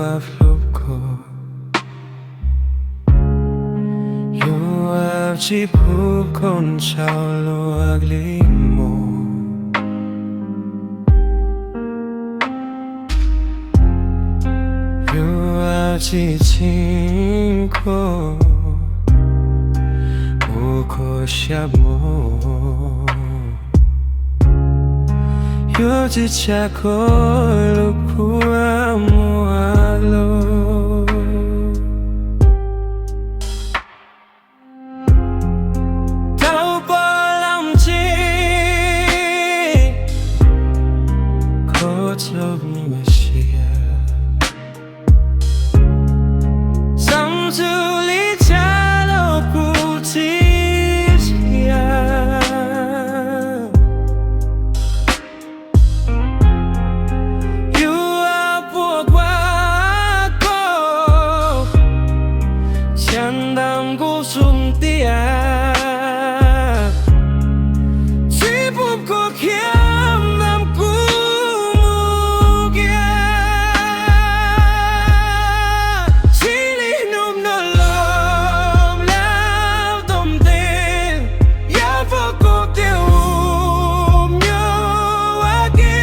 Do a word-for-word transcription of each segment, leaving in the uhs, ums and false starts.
Avlupko, yu avchipupko nchau lo aglimo. Yu achichingko uko shamo. Yu chichako lupua muaglo. Taupa lamchi kochob ni Mashiach. Samsuli chalo putisia. Yu apogwa ko chandam kusumtia. Sipupko khiamdam kumukia. Chili num no lom lam tomte. Ya foko te um nyo ake,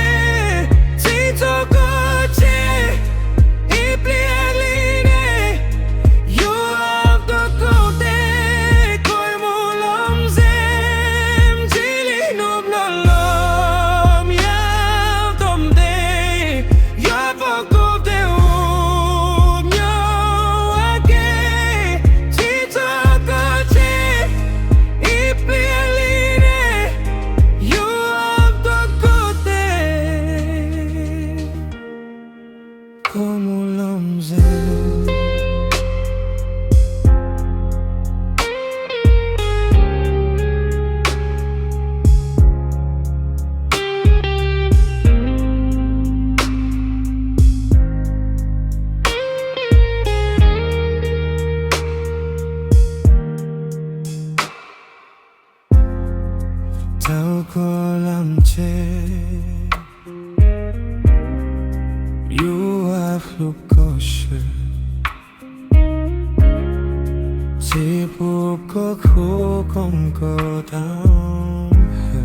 si toko che, i plialine, yu av toko te, koi mu lom zem, chili num no lom ya tomte. Tauko lamche, yu aflupko she, sipupko khukongko tamhe.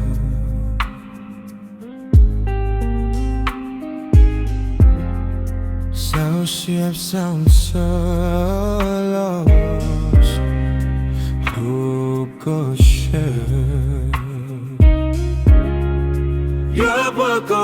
Sausiap samsolos lukoshe. Yopoko